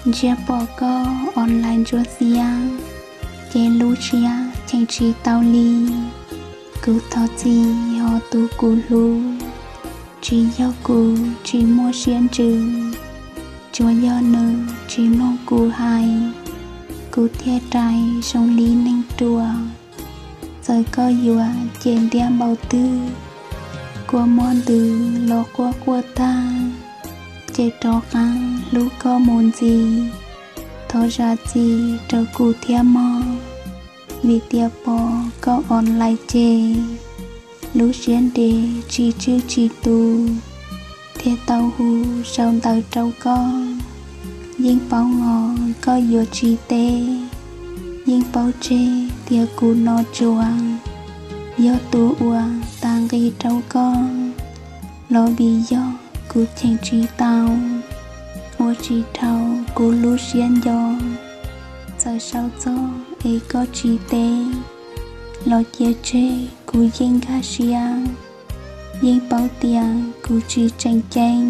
Ntsiag pom koj online ntsuab xiab, ces lub siab cheem tsis tau li. Kuv thov txim hos tus kuv hlub, tsis yog kuv tsis muaj siab ntsws, tsuas yog nws tsis mloog kuv hais, kuv thiaj rais zoo li neeg ruam. Txawm koj yuav ces ntiab npaum twg, kua muag ntws los quaj quaj tag, ces rov qab hlub koj mus ntxiv. Thov zam txim rau kuv thiab mog, vim tias pom koj online ces lub siab ntev tsis tswj tsis tu, thiaj tau hu sau ntawv rau koj. Yeej paub hos koj yuav tsis teb, yeej paub tseg tias kuv no tsuas yog tus uas tas nqi rau koj, los vim yog kuv cheem tsis tau, ua tsis dhau kuv lub siab nco. Txawm sau txog es koj tsis teb, los cia tseg kuv yeej nkag siab. Yeej paub tias kuv tsis tseem ceeb,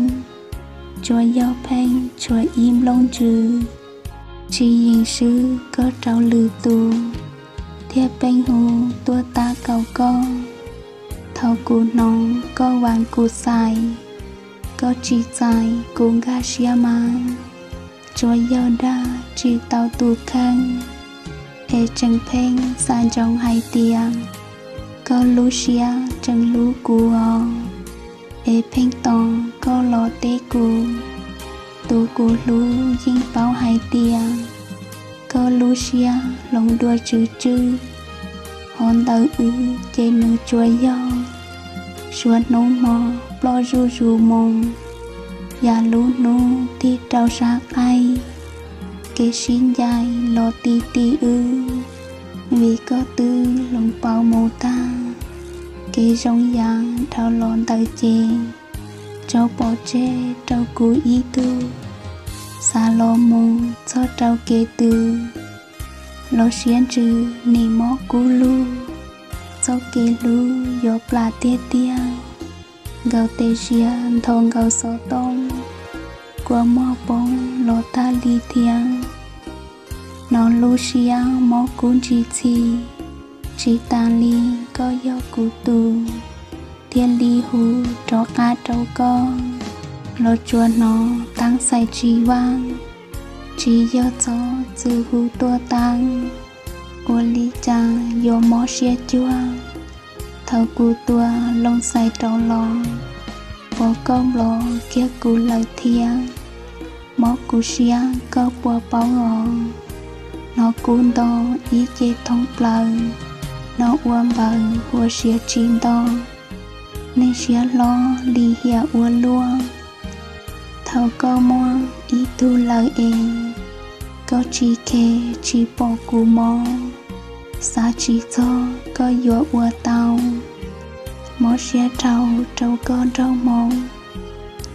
tsuas yog pheej tshuav ib nplooj ntsws, tsis yeem swb koj rau lwm tus, thiaj peem hu tuaj tab kaum koj. Thaum kuv hnov koj vas kuv xais, koj tsis txais kuv nkag siab mas, tsuas yog dag tsis tau tus kheej, es tseem pheej xav ntsoov hais tias koj lub siab tseem hlub kuv os, es pheej tos koj los teb kuv. Tus kuv hlub yeej paub hais tias koj lub siab hloov dua tswv tswb, hos ntawm wb ces nws tsuas yog suav hnub hmo ploj zuj zus mus, yam lub hnub tig rau sab qaib, kev sib ncaim los ti ti wb, vim koj twb hloov pauv mus tag, kev zoo yam dhau los ntawd ces tso pov tseg rau kuv ib tug, xav los mus txog rau kev twg, los siab ntsws nim mob kub lug, txoj kev hlub yuav plam tiag tiag, nkaus tes siav nthos nkaus xov tooj, kua muag poob los tag li thiab. Hnov lub siab mob kub ntsis txhis, tsis tas li koj yog kuv tus, thiaj li hu rov qab rau koj, los tsuas hnov taab xais tsis vaj, tsis yog txhob txwm hu tuaj taab, ua li cas yuav mob siab cuag thaum kuv tua loo xais rau los, pom koj nplov kiag kuv lawm thiab, mob kuv siab koj puas paub os. Hnov kub nto ib ce thoob plaws, hnov ua npaws huas siav tsis nto, neeg siab hlob li hiam ua luaj. Thaum koj muaj ib tug lawm es, koj tsis khe tsis pom kuv mob, xav tsis txog koj yuav ua tau, mob siab dhau rau koj nraug hmoo,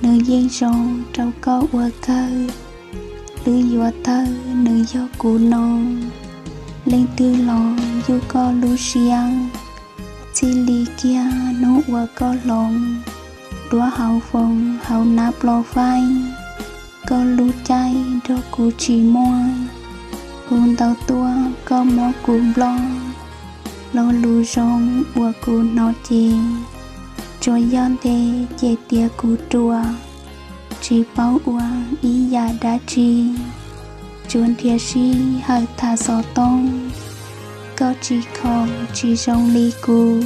nws yeej zoo rau koj ua kawg, lwb yuav tawg nws yog kuv no, leej twg los yuj koj lub siab, txij li kiag hnub uas koj hloov, duab hauv foos hauv nab plo faib, koj lub caij nrog kuv tsis muaj, hu ntau tuaj koj muab kuv nploj, lo lus zoo uas kuv hnov ces, tsuas yog nte ces tias kuv ruam, tsis paub ua ib yam dab tsi, tsuas nrhiav sij hawm tham xov tooj, koj tsis khoom tsis zoo li kuv,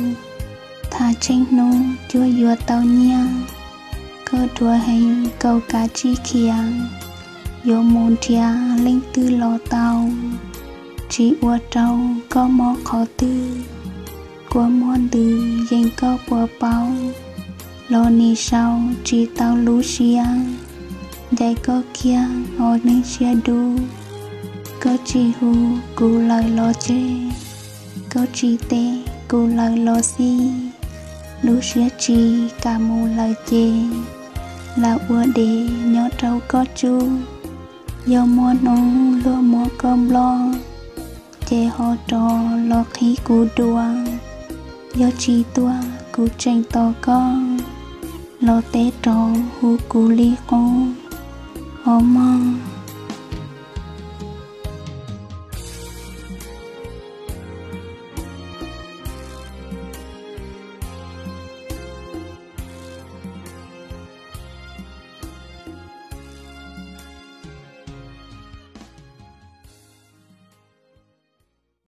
tham tsheej hnub cuag yuav tau nyiaj, koj dhuav heev kaum kav tsij khiav, yuav mus nrhiav leej twg los tau, tsis ua rau koj mob qhov twg, kua muag ntws yeem koj puas paub, los nim sau tsis tau lub siab, ncaim koj kiag ho neeg siab dub, koj tsis hu kuv lawm los tseg, koj tsis teb kuv lawm los xij, lub siab tsis kam mus lawm ces, lam ua dev nyob rau koj tsuj, yog muaj hnub luag muab koj nploj, ces ho rov los qhib kuv dua, yog tsis tuaj kuv tseem tos koj, los teb rov hu kuv li qub, ho mog.